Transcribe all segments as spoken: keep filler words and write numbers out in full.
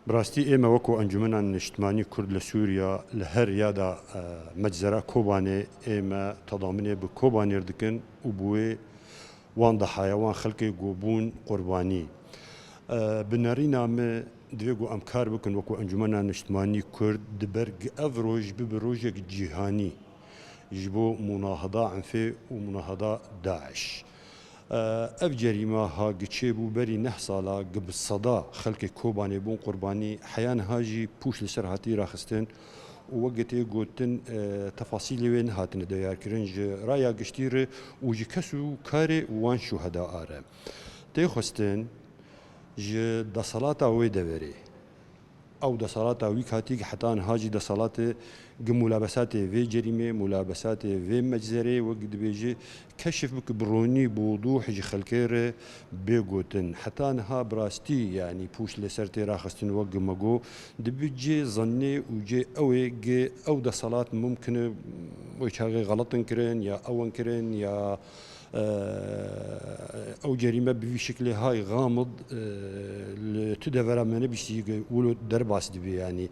Bi rastî ême weko Encûmena Niştimanî Kurd li Sûriya li her ya da, e, meczera Kobanê ême tedamînê bi Kobanê re dikin û bi wê wan dehaya wan xelkê ku bûn qurbanî. E, bi nerîna min divê ku em kar bikin weko Encûmena Niştimanî Kurd di ber gi ev roj bibe rojek cîhanî ji bo munahida enfê û munahida DAIŞ. Ev cerîma ha gi çêbû berî neh sala gi bi seda xelkê Kobanê bûn qurbanî, heya niha jî pûç li ser hatî raxistin û wek tê gotin, e, tefasîlê wê nehatine diyarkirin ji raya giştî re û ji kes û karê wan şuheda re. Tê xwestin ji desalata wê deverê, ew desalata wî katî heta niha jî desalatê gi mulabesatê vê cerîmê, mulabesatê vê meczerê, wek dibêje, keşif bike, bi ronî, bi wudûh ji xelkê re bê gotin. Heta niha bi rastî, yanî pûç li ser tê raxistin wek gi me got, dibe cê zannê û cê ew ê gi ew desalat mumkin e wê çaxê xelet in kirin ya ew in kirin ya, e, ew cerîme bi vî şiklê hay xamid, e, li tu devera me nebîstî, wilo derbas dibe, yanî.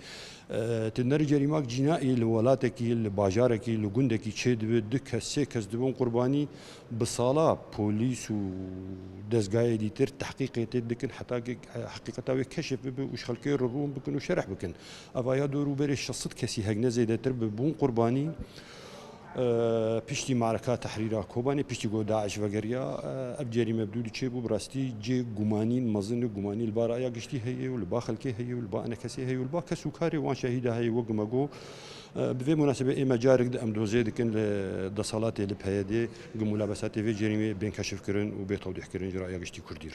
E, tu nerî cerîmak cînaî li welatekî, li bajarekî, li gundekî çêdibe, du kes, sê kes dibin qurbanî, bi sala polîs û dezgahê dîtir tehqîqê tê dikin, heta ki heqîqeta wê keşif bibe û ji xelkê re rûn bikin û şerh bikin. Eva ya dor û berê şeş sed kesî hek ne zêdetir bi bûn qurbanî. E, piştî mareka tehrîra Kobanê, piştî ku DAIŞ vegeriya, e, ev cerîme bi dû diçê bû, bi rastî cê gumanîn mezin û gumanî li ba raya giştî heye û li ba xelkê heye û li ba enekesê heye û li ba kes û karê wan şehîda heye, wek me got. E, bi vê munasebê ême carek di em dozê dikin li desalatê li PYDê gi mulabesatê vê cerîmê bên keşifkirin û bê tewdîhkirin ji raya giştî Kurdî re.